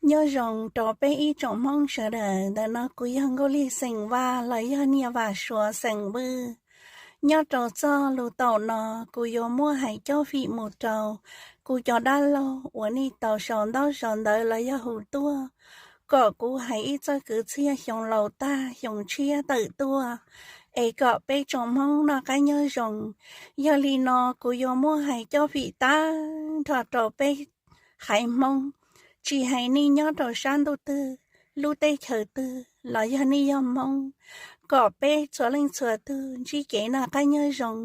Nyob zoo rau peb ib tsoom Hmoob sawv daws, ntawm no kuv yog Nkauj Lig xeem Vaj los yog Niaj Vam Suav xeem Vwj. Nyob rau txoj lus taum no, kuv yuav muab hais cob fim mus rau kuv cov dab laug uas nej tau sau ntaub sau ntawv los yog hu tuaj kom kuv hais ib txoj kwv txhiaj xyoo laus tag xyoo tshiab tawm tuaj, es kom peb tsoom Hmoob noj qab nyob zoo. Yog li no kuv yuav muab hais cob fim tag nrho rau peb haiv Hmoob, tsis hais nej nyob rau sab ntuj twg, lub teb chaws twg los yog nej yog Hmoob, kom peb txhua leej txhua tug ntsib kev noj qab nyob zoo,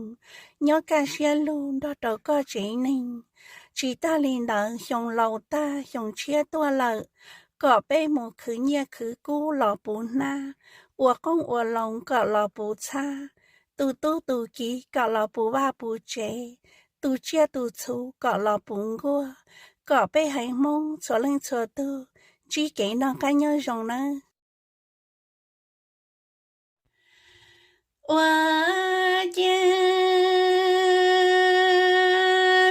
nyob kaj siab lug nrog rau koj tsev neeg. Tsis tag li ntawd, xyoo laus tag xyoo tshiab tuaj lawm, kom peb mus khwv nyiaj khwv kub los puv hnab, ua qoob ua loo kom los puv txhab, tu tub tu kiv kom los puv vaj puv tsev, tu tsiaj tu txhu kom los puv nkuaj, kom peb haiv Hmoob txhua leej txhua tug ntsib kev noj qab nyob zoo nawb. Ua ciav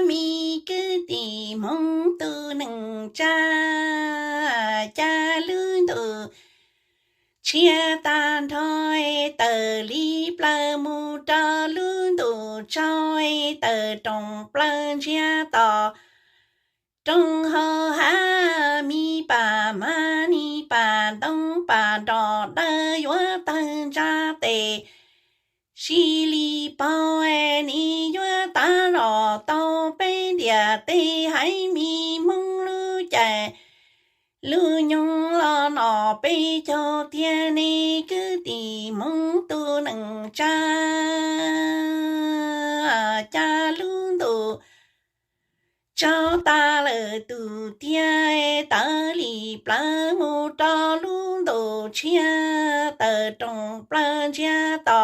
me kwv tij Hmoob tus neej tsa, cas lub ntuj tshiab tag nrho, tawm li plaws mus rau lub ntuj tsaus, tawm rooj plaws ntsiag to, rooj hauv hav mi pam hmab ni pam ntoo pam nroj dawb yuav tawg ntsa tes, xws li paug ni yuav tav los tau peb ntiaj teb haiv mi Hmoob lub caij lub nyoog los no peb caug tiag ne kwv tij Hmoob tus neej tsa, cas lub ntuj tsaus tas lawm tus tiag, tawm li plaws mus rau lub ntuj tshiab, tawm rooj plaws ntsiag to,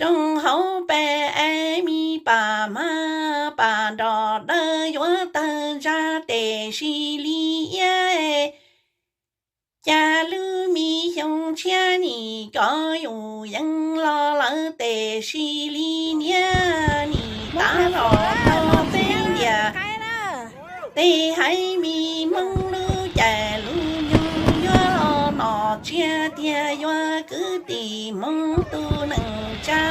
rooj hauv pes es mi pam hmab pam nroj dawb yuav tawg ntsa tes xws li iab, cas lub me xyoo tshiab ni kov yus yees los lawm tes xws li niab ni tav los tau peb ntiaj teb haiv mi Hmoob lub caij lub nyoog yuav los no tshiab tiag yuav kwv tij Hmoob tus neej tsa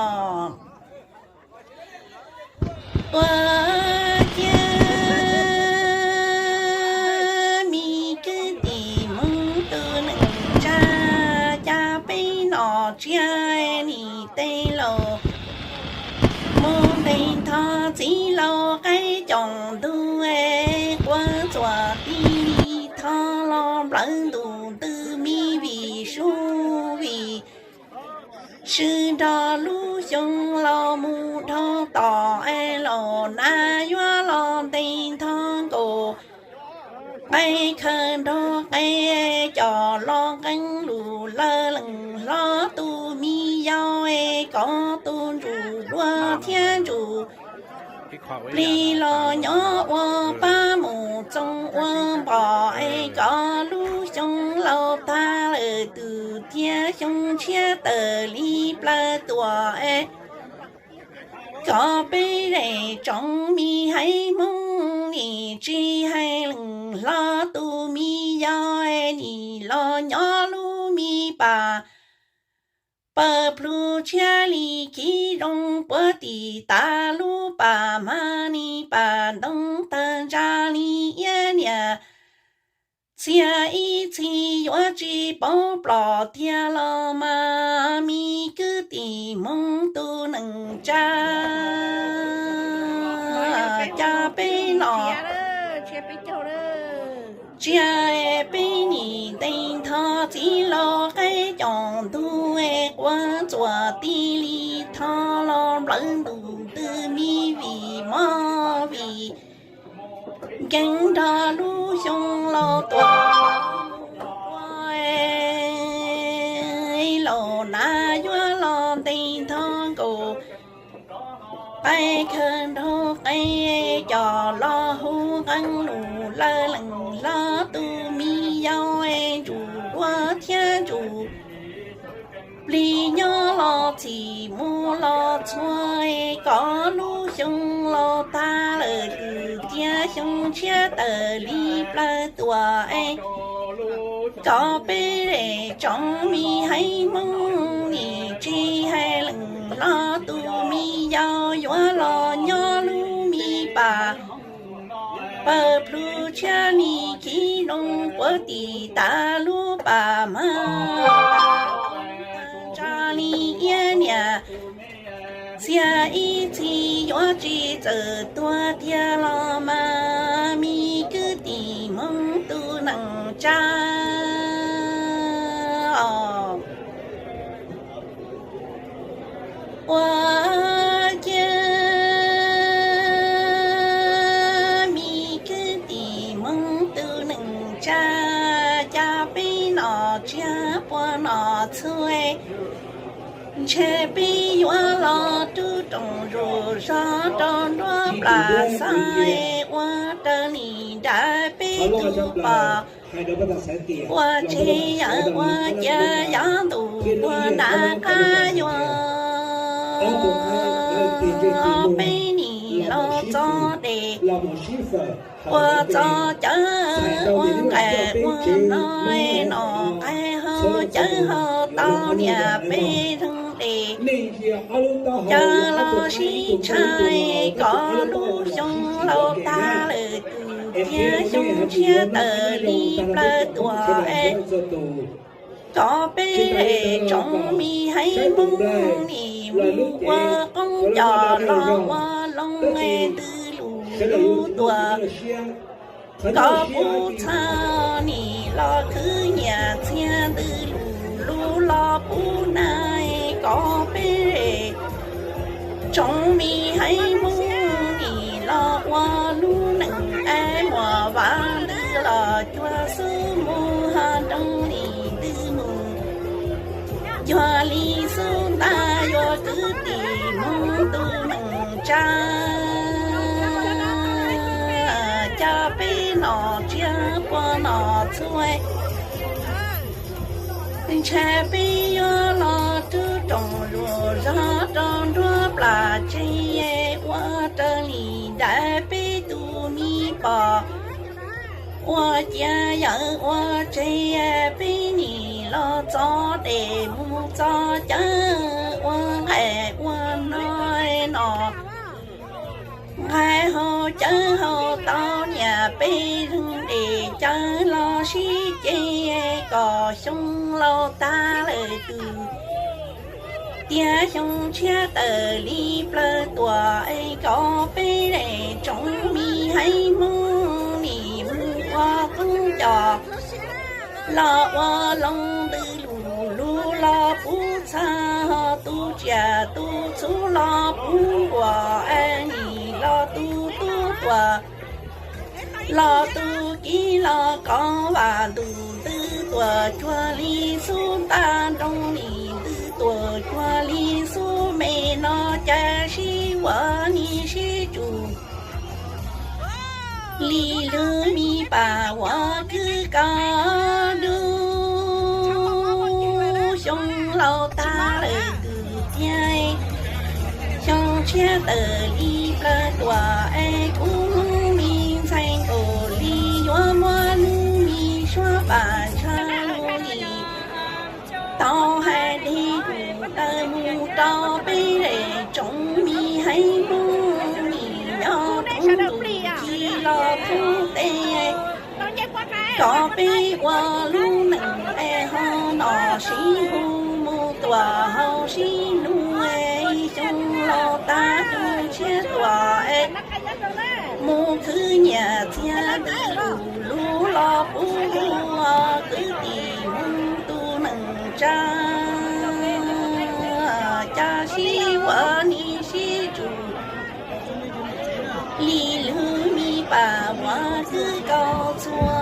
os. Ua ciav me kwv tij Hmoob tus neej tsa, cas peb no tshiab ni tej laus mus nteeg thov txiv laus qaib coom ntug, quav txuas tij li thov los nplawv ntuj ntws mi vim sub vim sw nrog lub xyoo los mus dhau tom es laus nab yuav los nteeg thov nkaus qe khaws nrog qe coj los nqee lus lawv leej hlob tus me yau es kov tus ntsuj duab thiab ntsuj plig los nyob ua pab mus txoos ua npom es kov lub xyoo laus tag lawm tus tiag xyoo tshiab tawm li plaws tuaj es kov peb zej tsoom me haiv Hmoob nim tsis hais leej hlob tus me yau es nim los nyob lub me pas pawg plhu tshiab li khiv zoo puav tim tas lub pas hmab ni pas ntoo tawg ntsa li iab niam txhia ib txhis yuav tsis paub plom tiag los mas me kwv tij Hmoob tus neej tsa, cas peb no tsia peb nim nteeg thov txiv laus qaib coom ntug es quav txuas tij li thov los nplawv ntuj ntws mi vim mob vim nkeeg nrog lub xyoo los tuaj ua laus nab yuav los nteeg thov nkaus qe khaws nrog qe coj los hu nqee lus lawv leej hlob tus me yau es ntsuj duab thiab ntsuj plig nyob los txhim mus los txhua es kov lub xyoo laus tag lawm twb tiav xyoo tshiab tawm li plawv tuaj es koj peb tsoom me haiv Hmoob nim tsis hais leej los tus me yau yuav los nyob lub me pas pawg plhu tshiab nim khib noo puav tim tas lub pas mas tsa li iab niam txiag ib txhis yuav tsis txawm tuag tiag los mas me kwv tij Hmoob tus neej tsa os. Ua ciav me kwv tij Hmoob tus neej tsa, cas peb nom tsiab puag nom txhua, ntshe peb yuav los rub rooj zuj zog rau nruab plas xaj ua raws li nraim peb tus pom. Ua tsev yawm ua ciav yav ntuj ua nram qab yuav peb nim los txog des ua txog cawv ua nqaim ua no, nom nqaim hau cawv hau tau niam peb zeeg des. Cawv los sib ntshai kom lub xyoo laus tag lawm twb tiav xyoo tshiab tawm li plawv tuaj es koj peb tsoom me haiv Hmoob nim mus ua qoob coj los ua loo ntws lus lub tuaj. Koj puv txha nim los khwv nyiaj txiag ntws lus lub los puv na, koj peb tsoom me haiv Hmoob nim los ua lub neej es muaj vas ntws los cuag xub mus ha nroo nim ntws mus. Cuag li xub ntab yuav kwv tij Hmoob tus neej tsa, cas peb nom tsiab puag nom txhua, ntshe peb yuav los rub rooj zuj zog rau nruab plas tsev ua raws li nraim peb tus me pom. Ua ciav yawm ua tsev peb nim los txog des mus txog cawv ua nqaim ua no, nom nqaim hau cawv hau tau niam peb zeeg des. Cawv los sib ceg kom xyoo laus tag lawm twb tiav xyoo tshiab tawm li plawv tuaj es koj peb tsoom me haiv Hmoob nim mus ua qoob coj los ua loo ntws lus lub los puv txha, ho tu tsiaj tu txhu los puv nkuaj es nim los tu tub tuaj los tu kiv los kov vam ntuj ntws tuaj cuag li xub ntaj nroo nim ntws tuaj cuag li xub me no, cas sib ua nim sib tsum li lwg mi pam ua kwv koj dub. Xyoo laus tag lawm twb tiav xyoo tshiab tawm li plawv tuaj es kuv Hmoob me ntxhais nkaus li yuav muab lub me suab pam ntshaw lub li tau hais deb dawb mus rau peb tsoom me haiv Hmoob nim nyob thoob ntuj ci los thoob teb. Koj peb ua lub neej es ho nom sib hu mus tuaj hauv sib nug es xyoo laus tag xyoo tshiab tuaj es mus khwv nyiaj txiag ntws lus lub los puv ua kwv tij Hmoob tus neej tsa, cas sib ua nim sib tsum li lwg mi pam ua kwv koj txhua.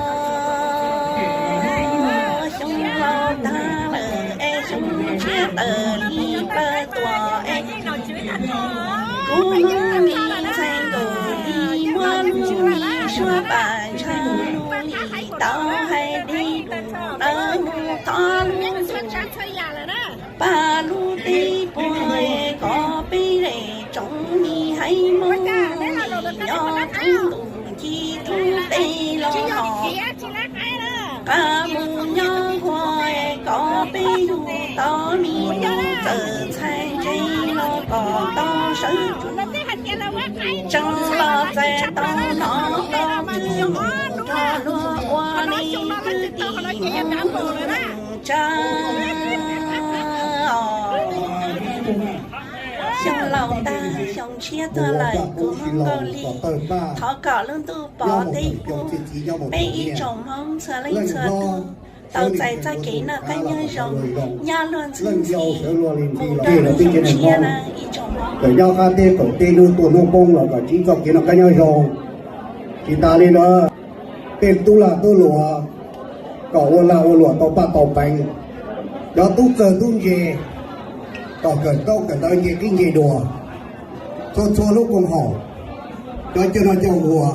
Xyoo laus tag lawm es xyoo tshiab tawm li plawv tuaj es kuv Hmoob me ntxhais nkaus li muab lub me suab pam ntshaw lub li tau hais deb dub dawb mus thov lub ntuj pab lub teb puag es koj peb tsoom me haiv Mus nyob roob ntuj nci roob teb los los, qab mus nyob nqua kom peb yug tau me ntxawm ntxhais ntse los kom tau sawv tsees los txais tau hnov tau tsis mus nrog luag ua li kwv tij neej tsa. Xyoo laus tag xyoo tshiab tuaj lawm, kuv Hmoob Nkauj Lig thov kom lub ntuj pov tej kub, peb ib tsoom Hmoob txhua leej txhua tus tau txais txoj kev noj qab nyob zoo, nyob luag ntxhi ntxhi mus ntau lub xyoo tshiab na ib tsoom Hmoob. Kom nyob qab teb qaum teb hnub tuaj hnub poob los kom txais txoj kev noj qab nyob zoo. Tsis tas li ntawd, tej tub lag tub luam kom ua lag ua luam tau paj tau peev, cov tub txawg tub ntse kom kawm ntaub kawm ntawv nce qib nce dua, txhua txhua lub koom haum, cov coj noj coj ua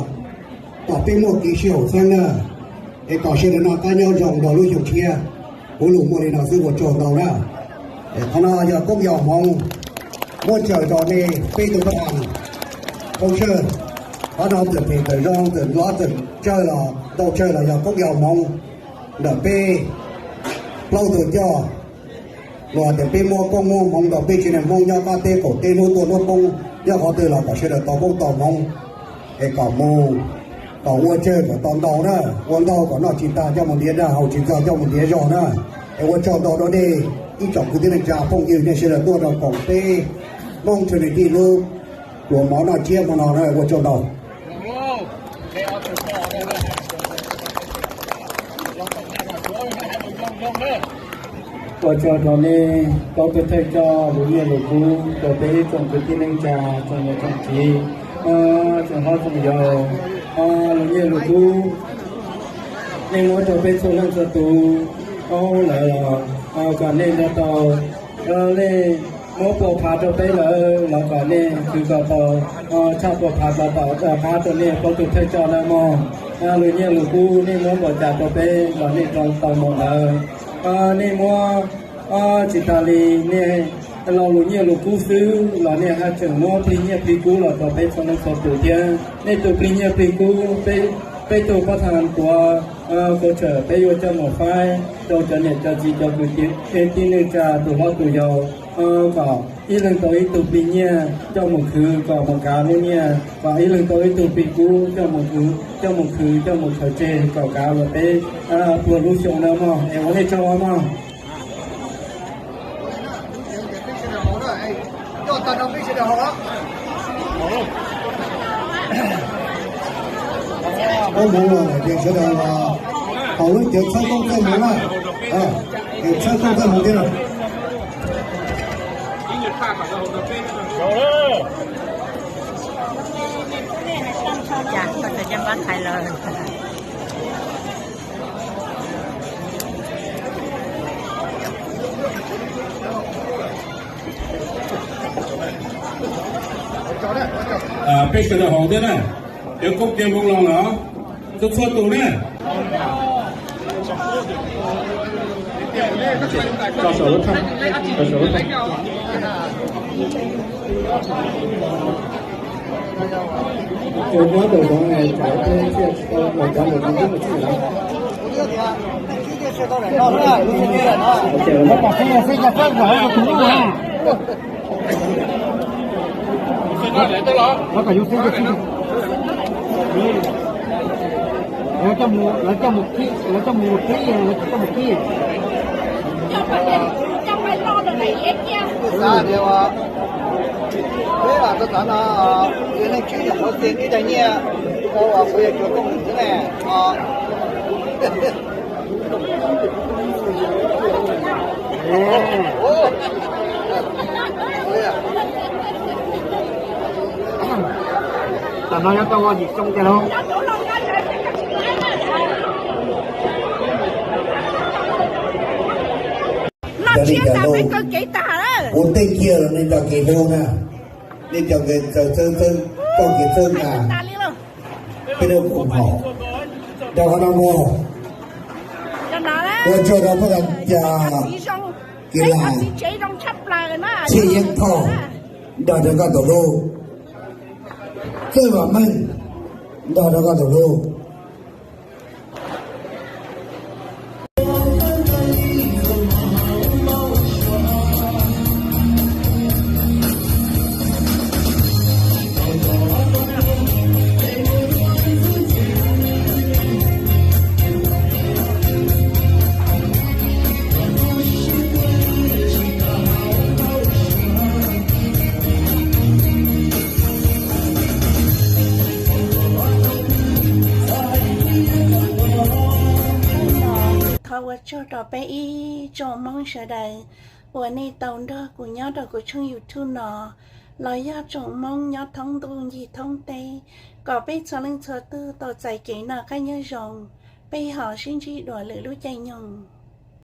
kom peb muaj kev sib haum xeeb na, es kom sawv daws noj qab nyob zoo rau lub xyoo tshiab. Kuv lus muaj li no xwb, ua tsaug ntau na. Qhov no yog koob yog hmoov muab tsawg rau nej peb tug pab a, Phooj Sawj. Qhov no txawm phem txawm zoo txawm lov txawm tsawg los ntau tsawg los yog koob yog hmoov ntawm peb plaub tug coj, los tias peb muab koob muab hmoov rau peb tsev neeg Hmoob nyob qab teb qaum teb hnub tuaj hnub poob nyob qhov twg los kom sawv daws tau koob tau hmoov, es kom mus, kom ua tsawg kom tau ntau na, ua ntau kom noj tsis tag coj mus ntiav dag, haus tsis txog coj mus ntiav zog na. Es ua tsaug ntau rau nej ib tsoom kwv tij neej tsa phooj ywg nej sawv daws tuaj rau koom peb Hmoob Trinity lub pluas mov noj tsiab hmo no na, ua tsaug ntau. Ua tsaug rau nej plaub tug thawj coj lus nyiaj lus kub rau peb ib tsoom kwv tij neej tsa tsoom niam tsoom txiv, tsoom hlob tsoom yau, lus nyiaj lus kub nej muab rau peb txhua leej txhua tus, lawv los kom nej nrog tau, nej muab pua phav rau peb lawm los kom nej khwv kom tau tshaj pua phav kom tau rov qab rau nej plaub tug thawj coj na mog. Lus nyiaj lus kub nej muab npaum cas rau peb los nej rau tau npaum ntawd. Nej muab tsis tas li nej los lus nyiaj lus kub xwb los nej haj tseem muab plig nyiaj plig kub los rau peb txhua leej txhua tus thiab. Nej tus plig nyiaj plig kub, peb tus pab thas tuav khaub tsawm peb yuav coj mus faib rau cov niam cov txiv cov kwv tij neej tsa tus hlob tus yau, kom ib leeg tau ib tug plig nyiaj coj mus khwv kom mus kav lub nyiaj, kom ib leeg tau ib tug plig kub coj mus khwv, coj mus khwv coj mus khaws tseg kom kav los peb pluag lub xyoo na mog. Es ua nej tsaug mog. Koob hmoov los ces sawv daws los haus lub cawv txhawb koob txhawb hmoov na, txhawb koob txhawb hmoov thiab na. Peb sawv daws haus thiab na, cov koob cawv hmoov los los txhua txhua tus na. Cov nyob tus zoov tsam peb thiaj tsis tau los cov mus tib mus txij lawm. Lawv kom yus xib, lawv coj mus, lawv coj mus khib, lawv coj mus khib, lawv coj mus khib. Xav tias peb los rau tav no, yog neeg tswb nyuam qhuav tiag ib daig nyiaj rau uas kuv yog cuav kooj xwb ne. Tam no nyob tau yim xyoo tiag lauj. Noj tsiab tas peb kaw kev tag. Ua tej kiag los nej nrog kev hlub na, nej cov kev txawj txawj txawj txawj kev txawj nqa, peb lub koom haum rau qhov no mus. Ua tsaug rau pab tas cas Kiv Lam, Txhiaj Yeeb Thoj, nrog rau koj tus hlub. Kawj Vam Meej nrog rau koj tus hlub. Thov ua tsaug rau peb ib tsoom Hmoob sawv daws uas nej tau nrog kuv nyob rau kuv tshooj YouTube no, los yog tsoom Hmoob nyob thoob ntuj ncig thoob teb, kom peb txhua leej txhua tug tau txais kev noj qab nyob zoo, peb ho sib ntsib dua lwm lub caij nyoog.